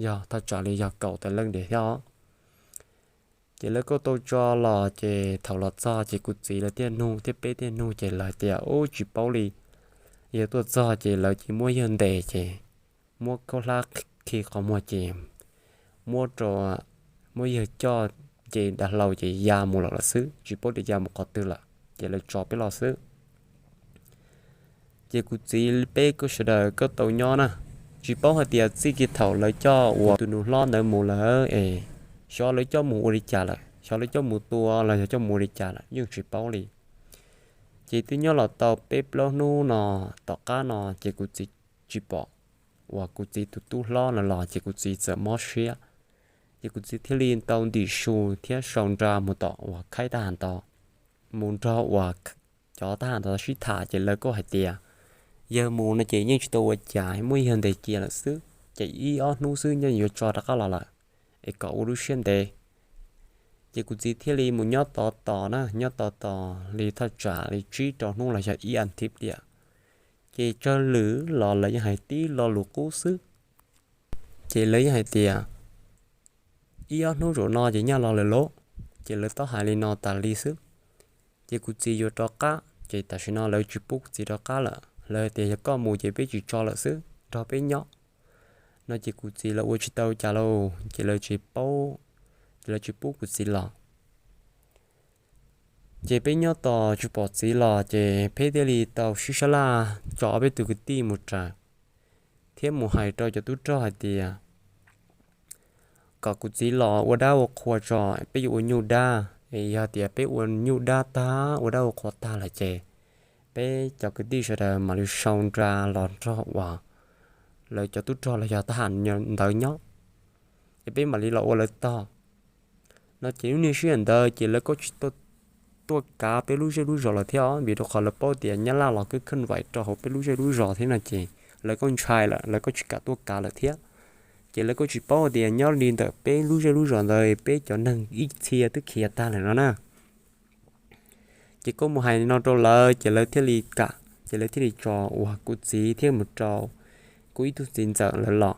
yog thaj tsam li yog kaum tawm leej ntiag thiab os. Ces lawv kuj tau tso los ces thaum los txog ces kuv txiv lawv thiaj nug thiab peb thiaj nug ces lawv tias ub tsis paub li. Yog tuaj txog ces lawv cia muab yawg ntes ces muab khaub hlab khi qhov muag ces muab rau, muab yawg coj ces dav hlau ces ya mus lawm lawm xwb, tsis paub tias ya mus qhov twg lawm ces lawv tso peb los xwb. Ces kuv txiv peb kuj sawv daws kuj tau nyob na, tsis paub hais tias txij kiag thaum lawv coj uas tus nus hlob ntawd mus lawm es xyov lawv coj mus ua li cas lawm, xyov lawv coj mus tua los yog coj mus ua li cas lawm yeej tsis paub li. Ces twb nyob los tau peb plaub hnub no, tom qab no ces kuv txiv tsis pom uas kuv txiv tus tub hlob no los ces kuv txiv txawm mob siab. Ces kuv txiv thiaj li tau ntim su thiab sau nra mus tom uas khaib tab has ntawd, mus nrog uas cov tab has ntawd sib tham ces lawv kuj hais tias yawg mus no ces yeej tsis tau ua cas, muab yawg ntes cia lawm xwb, ces ib ob hnub xwb yeej yuav tso rov qab los lawm, es kom ua lub siab ntev. Ces kuv txiv thiaj li mus nyob tod tos na, nyob tod tos li thaj tsam li tsib rau hnub los yog ib as thiv tiam, ces tsawg lwm los lawv yeej hais tib lo lus qub xwb. Ces lawv yeej hais tias ib ob hnub zaum no ces nyaj los lawm lauj. Ces lawv tau hais li no tas li xwb. Ces kuv txiv yuav rov qab ces tam sim no lawv tsis pub kuv txiv rov qab lawm, lawv tias yog koj mus ces peb tsis tso lawm xwb, nrog peb nyob no ces kuv txiv lawv ua tsis tau cas lauj, ces lawv tsis paub, ces lawv tsis pub kuv txiv los. Ces peb nyob tos tsis pom txiv los ces peb thiaj li tau sib sab laj tso ob peb tug kwv tij mus raws thiab mus hais rau cov tub rog hais tias kom kuv txiv los ua dab ua qhua tso, peb yuav ua nyuj dab, es yog tias peb ua nyuj dab tag, ua dab ua qhua tag lawm ces peb cov kwv tij sawv daws mam li sau nra los nrog uas lawv cov tub rog los yog tab has ntawd nyob, es peb mam li los ua lawv tog no. Ces lub niag sij hawm ntawd ces lawv kuj tsis tuaj kav peb lub zej lub zos lawm thiab os, vim rau qhov lawv paub tias nyab laj los kuj khej vais rau hauv peb lub zej lub zos thiab no ces lawv kuj ntshai lawm, lawv kuj tsis kam tuaj kav lawm thiab. Ces lawv kuj tsis paub tias nyob li ntawm peb lub zej lub zos ntawd peb cov neeg ib txhia twb khiav tag lawm no na. Ces kuj mus hais no rau lawv ces lawv thiaj li kam, ces lawv thiaj li tso uas kuv txiv thiab mus rau kuv ib tug txiv ntxawm lawv los.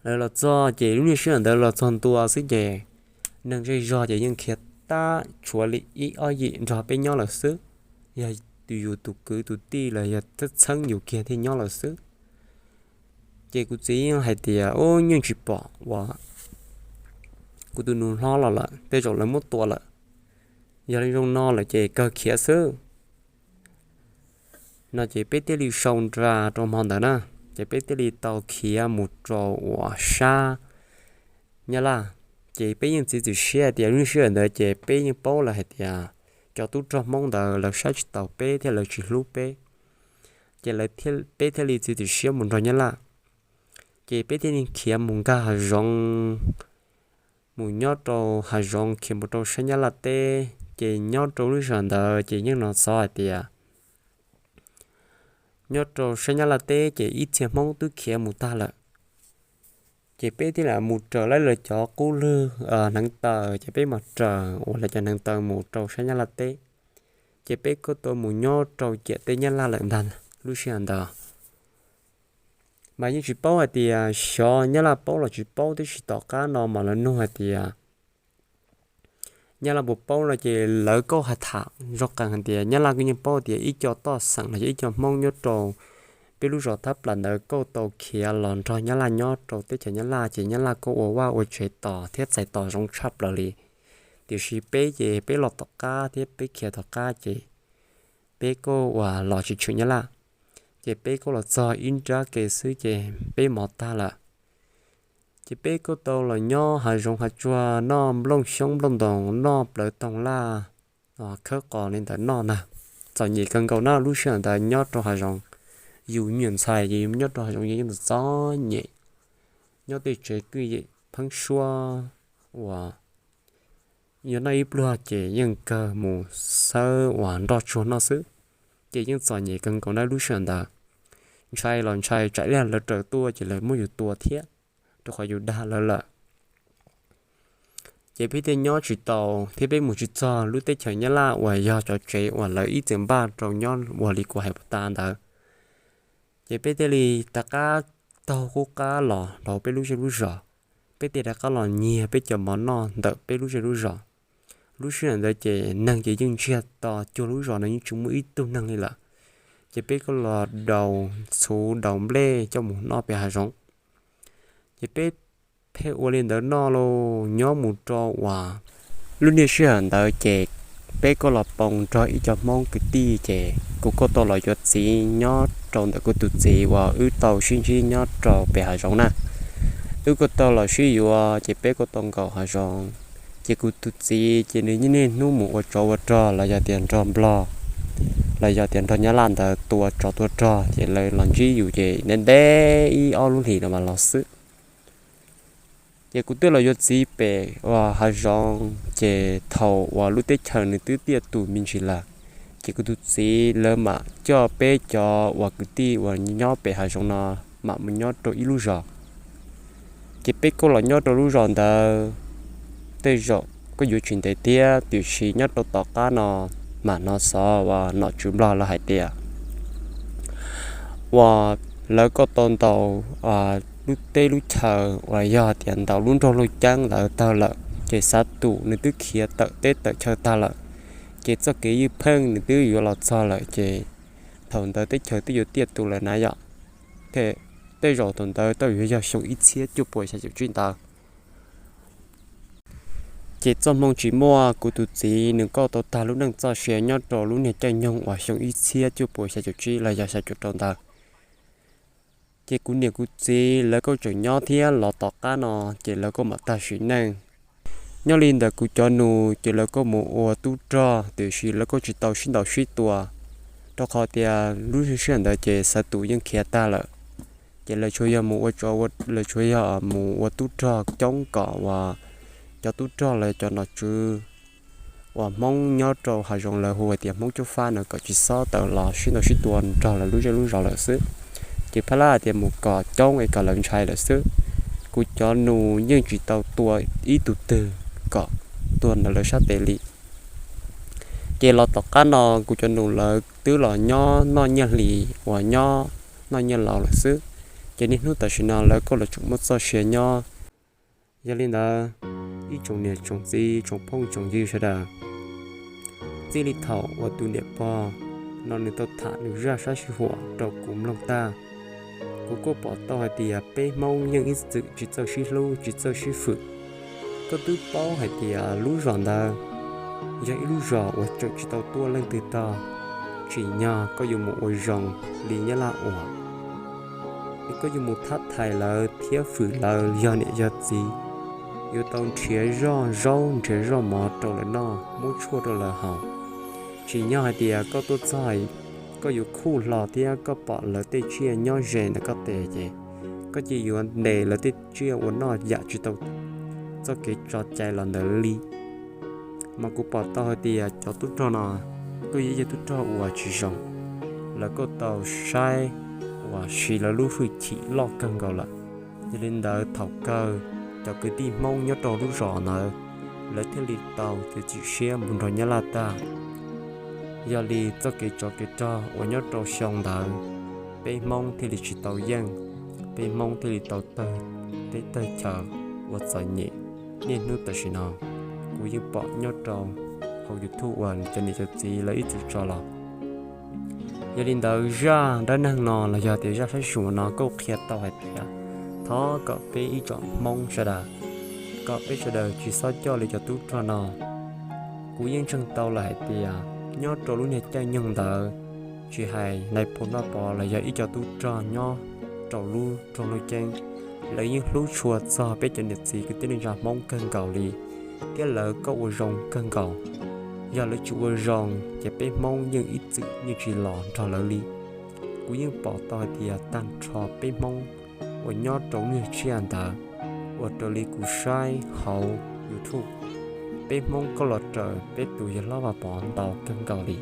Lawv los txog ces lub niag sij hawm ntawd los txog ntua xwb ces neeg zej zog ces yeej khiav tag, tshuav li ib ob yim nrog peb nyob lawm xwb, yog tus yus tus kwv tus tij los yog txheeb yus kiag thiaj nyob lawm xwb. Ces kuv txiv yeej hais tias ub, yeej tsis pom uas kuv tus nus hlob los lawm, tej zaum lawv muab tua lawm, yog li zoo no lawm ces kawg khiav xwb no ces peb thiaj li sau nra rau hmo ntawd na, ces peb thiaj li tau khiav mus rau uas sab nyab laj. Ces peb yeej txiav txim siab hais tias lub niag sij hawm ntawd ces peb yeej paub lawm hais tias cov tub rog hmoob ntawd lawv saib tsis taus peb thiab lawv tsis hlub peb, ces peb thiaj li txiav txim siab mus nrog nyab laj. Ces peb thiaj li khiav mus nkag hav zoov, mus nyob rau hav zoov khiav mus rau sab nyab laj teb. Ces nyob rau lub sij hawm ntawd ces yeej hnov xov hais tias nyob rau sab nyab laj teb ces ib txhia hmoob twb khiav mus tag lawm. Ces peb thiaj li mus raws lawv cov qub lwg hneev taw, ces peb mus raws uas lawv cov hneev taw mus rau sab nyab laj teb. Ces peb kuj tau mus nyob rau ciam teb nyab laj lawm ntag lub sij hawm ntawd. Mas yeej tsis paub hais tias xyov nyab laj paub los tsis paub, tab sis tom qab no mas lawv nug hais tias nyab laj puas paub no ces lawv kuj hais tham zoo qees hais tias nyab laj kuj yeej paub tias ib co toj xeem los yog ib co hmoob nyob rau peb lub zos thab plas ntawd kuj tau khiav los nrog nyab laj nyob rau teb chaws nyab laj, ces nyab laj kuj ua vaj ua tsev tos thiab txais tos zoo tshaj plaws li. Tiam sis peb ces peb los tom qab thiab peb khiav tom qab ces peb kuj uas los tsis tshwm nyab laj. Ces peb kuj los txog ib nrab ke xwb ces peb mov tag lawm. Ces peb kuj tau los nyob hav zoov hav tsuag noj nplooj xyoob nplooj ntoos, noj plawv toog laj, khawb qos li ntawd noj na. Txom nyem kawg nkaus na, lub sij hawm ntawd nyob rau hav zoov, yus nyuam ntxhais ces yus nyob rau hav zoov ces yeej txom nyem, nyob tej tsev kwj yeem pheeb suab uas yog noj ib pluag ces yeej kawg mus xawb uas nroj tsuag noj xwb. Ces yeej txom nyem kawg nkaus na lub sij hawm ntawd. Ntshai los ntshai tsam ib pliag lawv raws tuaj ces lawv muab yus tua thiab, rau qhov yus dag lawv lawm. Ces peb thiaj nyob tsis tau thiab peb mus tsis txog lub teb chaws nyab laj uas yog cov tsev uas lawv ib txwm npaj rau nyob uas li kuv hais puag ta ntawd. Ces peb thiaj li rov qab taug qub qab los rau peb lub zej lub zos. Peb thiaj rov qab los nyiag peb cov mov noj ntawm peb lub zej lub zos. Lub sij hawm ntawd ces neeg ces yeej ntsiag to, cuag lub zos no yeej tsis muaj ib tug neeg li lawm. Ces peb kuj los daus txhuv daus nplej coj mus noj pem hav zoov. Ces peb pheej ua li ntawd noj los nyob mus rau uas lub niag sij hawm ntawd ces peb kuj los poob nrog ib co hmoob kwv tij, ces kuv kuj tau los yuav txiv nyob rau ntawm kuv tus txiv uas wb tau sib ntsib nyob rau pem hav zoov na. Wb kuj tau los sib yuav ces peb kuj tau nkaum hav zoov. Ces kuv tus txiv ces nws niaj hnub mus ua tsov ua rog los yog tias nrog nplog los yog tias nrog nyab laj ntawd tua tsov tua rog, ces lawv los ntsib yus ces ntev ntev ib ob lub hlis no mas los xwb. Ces kuv twb los yuav txiv pem uas hav zoov, ces thaum uas lub teb chaws nws twb tiaj tus me ntsis lawm, ces kuv tus txiv lawv mam coj peb cov uas kwv tij uas nyob pem hav zoov no mam mus nyob rau ib lub zos. Ces peb kuj los nyob rau lub zos ntawd, tej zaum kuj yuav tsis ntev thiab, tiam sis nyob rau tom qab no mam hnov xov uas nom tswv Nplog lawv hais tias uas lawv kuj tau ntaus lub teb lub chaw uas yog tias ntaus lub nroog Looj Ceeb ntawd tag lawm, ces xav tus nws twb khiav tawm teb tawm chaw tag lawm, ces txoj kev ywj pheej nws twb yuav los txog lawm, ces thaum ntawd teb chaws twb yuav tiaj tus lawm na yom. Tej zaum thaum ntawd twb yuav yog xyoo ib txhiab cuaj puas xya caum tsib ntawd. Ces txoj hmoo tsis muaj, kuv tus txiv nws kuj tau tag lub neej txoj sia nyob rau lub niag caij nyoog uas xyoo ib txhiab cuaj puas xya caum tsib los yog xya caum rau ntawd. Ces kuv niam kuv txiv lawv kuj tseem nyob thiab, los tom qab no ces lawv kuj mam tag sim neej. Nyob li ntawm kuv cov nus ces lawv kuj mus ua tub rog, tiam sis lawv kuj tsis tau sib ntaus sib tua, rau qhov tias lub sij hawm ntawd ces xav tus yeej khiav tag lawm. Ces lawv tsuas yog mus ua tsov, lawv tsuas yog mus ua tub rog coob kom uas cov tub rog los cov nom tswv uas Hmoob nyob rau hav zoov lawv hu hais tias Hmoob Cub Fab no kom tsis txhob tawm los sib ntaus sib tua nrog lawv lub zej lub zos lawm xwb. Ces phab lab hais tias mus kom coob es kom lawv ntshai lawm xwb. Kuv cov nus yeej tsis tau tua ib tug twg kom tuag ntawm lawv sab tes li. Ces los tom qab no kuv cov nus lawv twb los nyob noj nyiaj hlis uas nyob noj nyiaj laus lawm xwb. Ces niaj hnub tam sim no lawv kuj los tseem muaj txoj sia nyob. Yog li ntawd, ib tsoom niam tsoom txiv tsoom phooj tsoom ywg sawv daws, txij li thaum uas tus niam pog no nws tau tham nws zaj sab sij huam rau kuv mloog tag, kuv kuj pom tau hais tias peb Hmoob yeej ib txwm tsis txawj sib hlub tsis txawj sib fwm. Koj twb paub hais tias lub zos ntawd yog ib lub zos uas tseem tsis tau tuaj leej twg tog, tsim nyog koj yuav mus ua zoo li Nyab Laj ua, es koj yuav mus thab thais lawv thiab fwm lawv yog niam yog txiv, yuav tau nrhiav zoj zaub nrhiav zoj mov rau lawv noj, muab tshuaj rau lawv haus. Tsim nyog hais tias koj tuaj txog, koj yuav khuj hlo thiab koj pom lawv tej tsiaj nyob ze ntawm koj tes ces koj cia yuav ntes lawv tej tsiaj ua noj yam tsis tau txoj kev tso cai los ntawd li. Mas kuv pom tau hais tias cov tub rog no kuj yog ib co tub rog uas tsis zoo, lawv kuj tau saib uas siv lawv lub hwj chim loj kawg nkaus lawm. Yog li ntawd thaum kawg cov kwv tij Hmoob nyob rau lub zos ntawd lawv thiaj li tau txiav txim siab mus nrog Nyab Laj tag. Yog li txoj kev tsov kev rog uas nyob rau xyoo ntawd, peb Hmoob thiaj li tsis tau yeej, peb Hmoob thiaj li tau tawg teb tawg chaw ua txom nyem. Niaj hnub tam sim no kuv yeej pom nyob rau hauv YouTube uas cov niam cov txiv lawv ib txwm tso los. Yog li ntawd zaj dab neeg no los yog tias zaj sab sij huam no kuj qhia tau hais tias thov kom peb ib tsoom Hmoob sawv daws, kom peb sawv daws tsis txhob coj li cov tub rog no. Kuv yeej ntseeg tau lawm hais tias nyob rau lub niag caij nyoog ntawd, tsis hais nais phoo Vaj Pov los yog ib co tub rog nyob rau lub nroog Looj Ceeb, lawv yeej hlub tshua txog peb cov niam txiv kwv tij neej tsa Hmoob kawg nkaus li, thiab lawv kuj ua zoo kawg nkaus. Yog lawv tsis ua zoo ces peb Hmoob yeej ib txwm yeej tsis los nrog lawv li. Kuv yeej pom tau hais tias tag nrho peb Hmoob uas nyob rau lub niag tsiaj ntawd, ua raws li kuv saib hauv YouTube, peb Hmoob kuj los raws peb tus yawg hlob Vaj Pov ntau kawg nkaus li,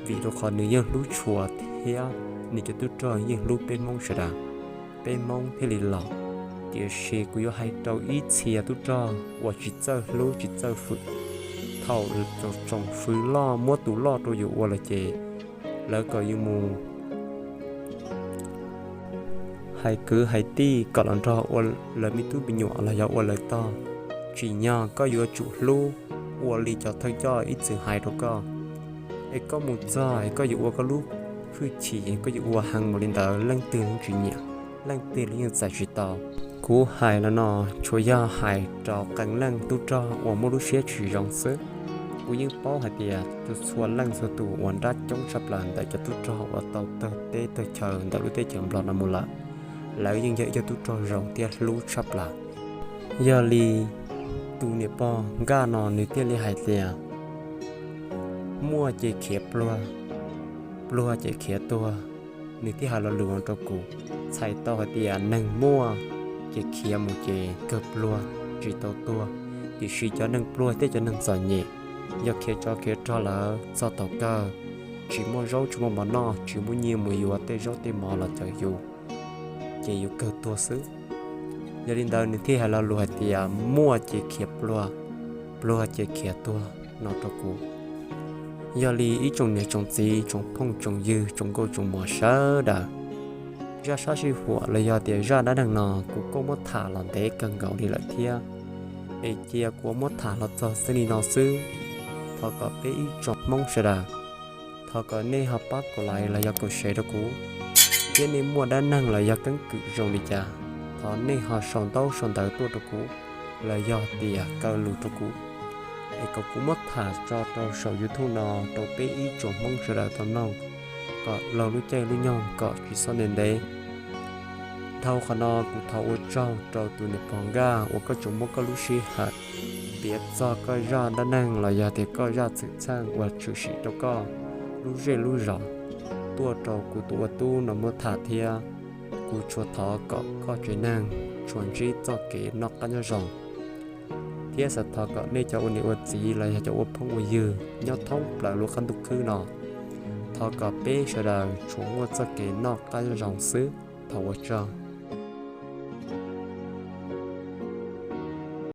vim rau qhov nws yeej hlub tshua thiab nws cov tub rog yeej hlub peb Hmoob sawv daws, peb Hmoob thiaj li los. Tiam sis kuv yuav hais rau ib txhia tub rog uas tsis txawj hlub tsis txawj fwm, thaum tsoom fwv loj muab tus loj rau yus ua lawm ces lawv kom yus mus hais kwv hais tij kom los nrog ua lawv me tub me nyuam los yog ua lawv tog. Tsim nyog koj yuav tsum hlub ua li cov thawj coj ib txwm hais rau koj. Es koj mus txog es koj yuav ua koj lub hwj chim, koj yuav ua heev mus li ntawd leej twg los tsis nyiam, leej twg los yeej txais tsis tau. Kuv hais los no tsuas yog hais rau qee leej tub rog uas muaj lub siab tsis zoo xwb. Kuv yeej paub hais tias txhua leej txhua tus ua nrab coob tshaj plaws ntawm cov tub rog uas tau tawg teb tawg chaw ntawm lub teb chaws Nplog no mus lawm, lawv yeej yog ib co tub rog zoo thiab hlub tshaj plaws. Yog li tus niam pog Nkaj no nws thiaj li hais tias muaj ces khiav pluag, pluag ces khiav tuag. Nws thiaj hais lo lus no rau kuv, txhais tau hais tias neeg muaj ces khiav mus ces kawg pluag tsis tau tuag. Tiam sis cov neeg pluag thiab cov neeg txom nyem, yog khiav tsov khiav rog lawm txog thaum kawg tsis muaj zaub tsis muaj mov noj, tsis muaj nyiaj mus yuav tej zaub tej mov los cawm yus, ces yus kawg tuag xwb. Yog li ntawd nws thiaj hais lo lus hais tias muaj ces khiav pluag, pluag ces khiav tuag no rau kuv. Yog li ib tsoom niam tsoom txiv tsoom phooj tsoom ywg tsoom nkauj tsoom muam sawv daws, zaj sab sij huam los yog tias zaj dab neeg no kuv kuj muab tham los ntev kawg nkaus li lawm thiab, es cia kuv muab tham los txog xwb li no xwb. Thov kom peb ib tsoom Hmoob sawv daws, thov kom nej ho pab kom like los yog kom share rau kuv, thiab nej muaj dab neeg los yog keeb kwm zoo li cas, thov nej ho sau ntaub sau ntawv tuaj rau kuv, los yog tias kaw lus rau kuv, es kom kuv muab tham tso rau saum YouTube no rau peb ib tsoom Hmoob sawv daws tau mloog, kom laug lub caij lub nyoog kom tsis txhob ntev ntev. Dhau qhov no kuv thov ua tsaug rau tus niam pog Nkaj uas koj tseem muab koj lub sij hawm piav txog koj zaj dab neeg los yog tias koj zaj txhwm txheej uas tshwm sim rau koj lub zej lub zos tuaj rau kuv tus ua tub no muab tham thiab. Kuv tsuas thov kom koj tsev neeg tsuas ntsib txoj kev noj qab nyob zoo, thiab xav thov kom nej cov ua niam ua txiv los yog cov ua phooj ua ywg nyob thoob plaws lub qab ntuj khwb no, thov kom peb sawv daws tsuas muaj txoj kev noj qab nyob zoo xwb. Thov ua tsaug.